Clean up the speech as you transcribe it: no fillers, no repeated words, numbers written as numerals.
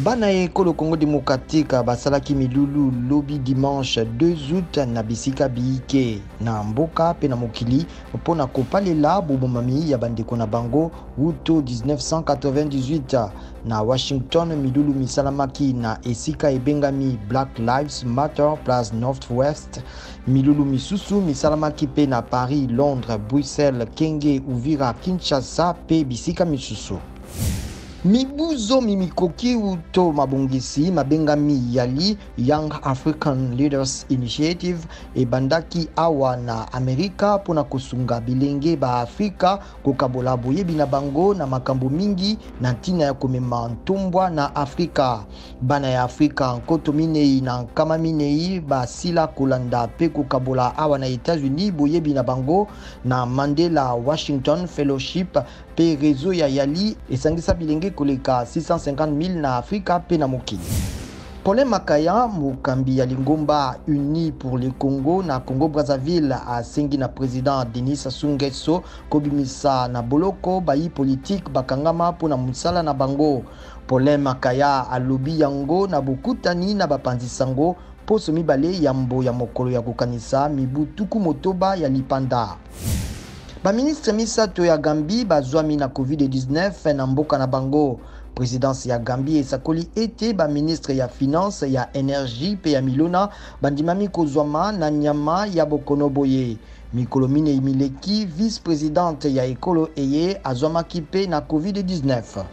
Bana ya ekolo Congo democratique basalaki milulu lobi dimanche 2 aout na bisika biike na mboka mpe na mokili mpo na kopalela bobomami ya bandeko na bango wuto 1998. Na Washington, milulu misalamaki na esika ebengami Black Lives Matter Place Northwest. Milulu misusu misalamaki mpe na Paris, Londres, Bruxelles, Kenge, Uvira, Kinshasa mpe bisika misusu. Mibu zomi mikoki uto mabongisi mabengami YALI, Young African Leaders Initiative, ebandaki awa na Amerika mpo na kosunga bilenge ba Afrika kokabola boyebi na bango na makambo mingi na ntina ya komema ntombwa na Afrika. Bana ya Afrika 4400 basila kolanda mpe kokabola awa na Etats-Unis boyebi na bango na Mandela Washington Fellowship mpe reseau ya YALI esangisa bilenge koleka 650,000 na Afrika mpe na mokili. Paulin Makaya, mokambi ya lingomba Uni pour le Congo na Congo-Brazzaville, asengi na president Denis Sassou Nguesso kobimisa na boloko bayi politike bakangama mpo na mosala na bango. Paulin Makaya alobi yango na bokutani na bapanzi sango poso mibale yambo ya mokolo ya kokanisa mibu 60 ya lipanda. Ba ministre misato ya Gambie bazwami na Covid-19 na mboka na bango. Presidence ya Gambie esakoli ete ba ministre ya finance, ya energie mpe ya milona bandimami kozwama na nyama ya bokono boye. Mikolo minei mileki, vice-presidente ya ekolo eye azwamaki mpe na Covid-19.